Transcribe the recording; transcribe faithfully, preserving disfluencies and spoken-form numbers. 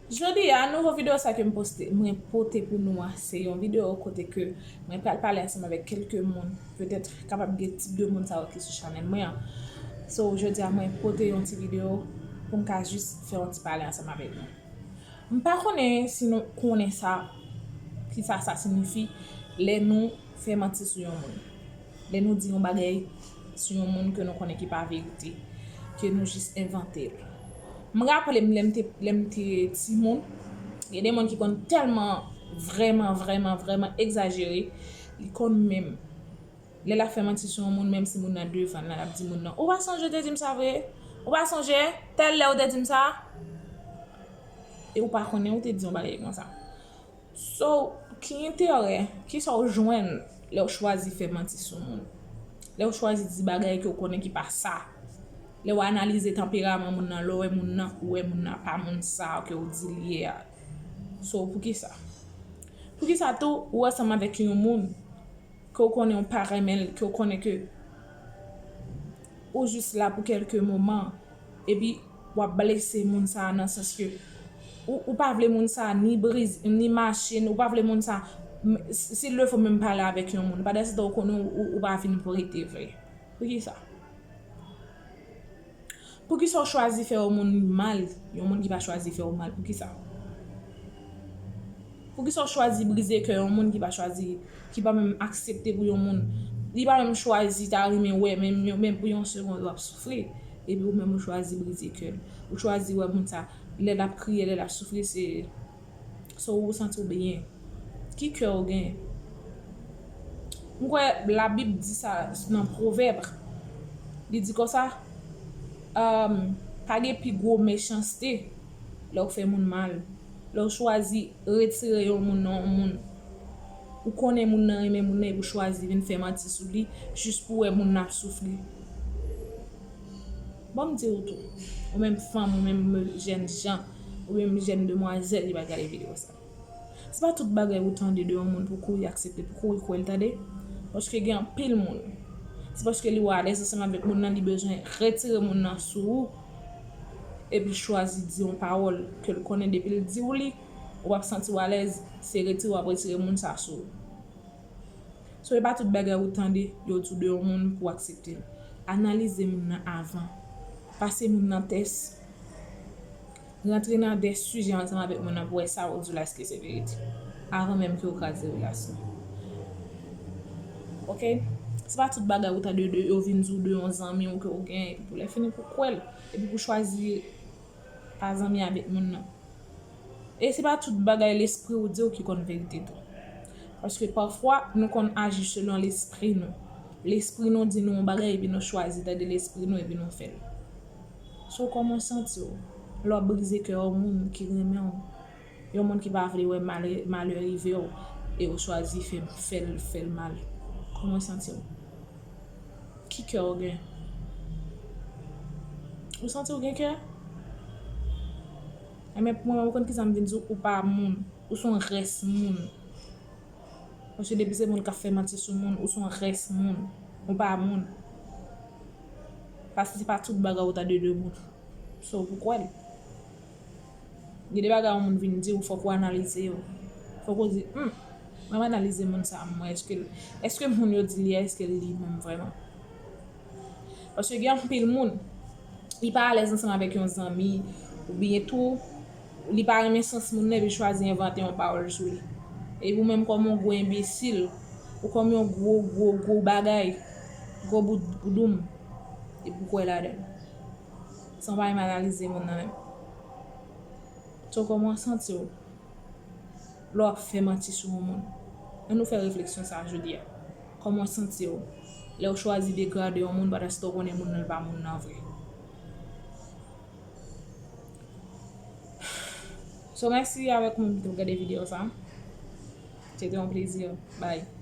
Jodi a, nouvo videyo sa ke m poste, mwen pote pou nou an, se yon videyo kote ke mwen pral pale ansanm avèk kèlke moun, petèt kapab gen tip de moun sa yo ki sou chanèl mwen an. So, jodi a, mwen pote yon ti videyo pou m ka jis fè yon ti pale ansanm avèk nou. M pa konnen si nou konnen sa, ki sa sa siyifi lè nou fè manti sou yon moun. Lè nou di yon bagay sou yon moun ke nou konnen ki pa verite, ke nou jis envante l. M raple m lè m te, lè m te timoun, gen de moun ki konn tèlman vrèman, vrèman, vrèman egzajere, li konn menm. Lè l ap fè manti sou yon moun, menm si moun nan devan l, l ap di moun nan, "Ou pa sonje w te di m sa vre? Ou pa sonje tèl lè ou te di m sa?" E ou pa konnen ou te di yon bagay konsa. So, ki enterè, ki sa w jwenn lè w chwazi fè manti sou moun? Lè w chwazi di bagay ke w konnen ki pa sa? Lè w analize tanperaman moun nan, lè w wè moun nan, ou wè moun nan pa moun sa ke w di l ye a. So, poukisa? Poukisa tou ou ansanm avèk yon moun ke w konnen w pa renmen l, ke w konnen ke ou jis la pou kèlke moman, epi w ap blese moun sa a nan sans ke ou, ou pa vle moun sa a ni briz, ni machin, ou pa vle moun sa a, m-, s-, s'il le faut menm pale avèk yon moun. Pandan se tan ou konnen ou, ou, ou pa vin pou rete vre. Poukisa? Poukisa w chwazi fè yon moun mal, yon moun ki pa chwazi fè w mal? Poukisa? Poukisa w chwazi brize kè yon moun ki pa chwazi, ki pa menm aksepte pou yon moun, li pa menm chwazi ta renmen wè, menm, menm pou yon segonn w ap soufri, epi ou menm ou chwazi brize kè l. Ou chwazi wè moun sa, lè l ap kriye, lè l ap soufri, se, se ou santi w byen. Ki kè w gen? M kwè Labib di sa nan Pwovèb. Li di konsa, um, pa gen pi gwo mechanste lè w fè moun mal. Lè w chwazi retire yon moun nan yon moun. Ou konnen moun nan renmen moun nan epi w chwazi vin fè manti sou li jis pou wè moun nan ap soufri. Ban m di w tou, ou menm fanm, ou menm jèn jan, ou menm jèn demwazèl ki va gade videyo sa. Se pa tout bagay ou tande de yon moun pou kouri aksepte, pou kouri kwè l, tande. Paske gen anpil moun, se paske li wè alèz ansanm avèk moun nan, li bezwen retire moun nan sou ou, epi chwazi di yon pawòl ke l konnen depi l di w li, ou p ap santi w alèz, se retire w ap retire moun sa sou ou. So, e pa tout bagay ou tande, yo di w de yon moun pou w aksepte l. Analize moun nan avan. Pase moun nan tès. Rantre nan de sijè ansanm avèk moun nan pou wè sa yo di w la èske se verite. Avan menm ke w kraze relasyon. Oke? Se pa tout bagay ou tande de, yo vin di w de yon zanmi w ke w gen, epi pou lè fini pou kwè l, epi pou chwazi pa zanmi avèk moun nan. E se pa tout bagay lespri w di w ki konn verite tou. Paske pafwa, nou konn aji selon lespri nou. Lespri nou di nou yon bagay, epi nou chwazi tande lespri nou, epi nou fè l. So, kòman w santi w lè w ap brize kè yon moun ki renmen w? Yon moun ki pa vle wè malè, malè rive w, e w chwazi fè, fè l, fè l mal. Kòman w santi w? Ki kè w gen? Ou santi w gen kè? Enben, pou mwen, ou konn ki sa m vin di w? Ou pa moun. Ou se yon rès moun. Paske depi se moun k ap fè manti sou moun, ou se yon rès moun. Ou pa moun. Paske se pa tout bagay ou tande de moun. So, pou kwè l. Gen de bagay yon moun vin di w, fòk ou analize yo. Fòk ou di, hmm, mwen analize moun sa, mwen, èske l, èske moun yo di li a, èske l li menm vrèman? Paske gen anpil moun, li pa alèz ansanm avèk yon zanmi, oubyen tou, li pa renmen sans moun nan, epi chwazi envante yon pawòl sou li. Epi ou menm kòm yon gwo enbesil, ou kòm yon gwo, gwo, gwo bagay, gwo bout boudoum, epi ou kwè ladan l. San w pa menm analize moun nan menm. So, kòman w santi w lè w ap fè manti sou yon moun? Ann nou fè refleksyon sa a jodi a. Kòman w santi w lè w chwazi degrade yon moun pandan se tan w konnen moun nan pa moun nan vre? So, mèsi avèk moun ki t ap gade videyo sa. Se te yon plezi. Bye.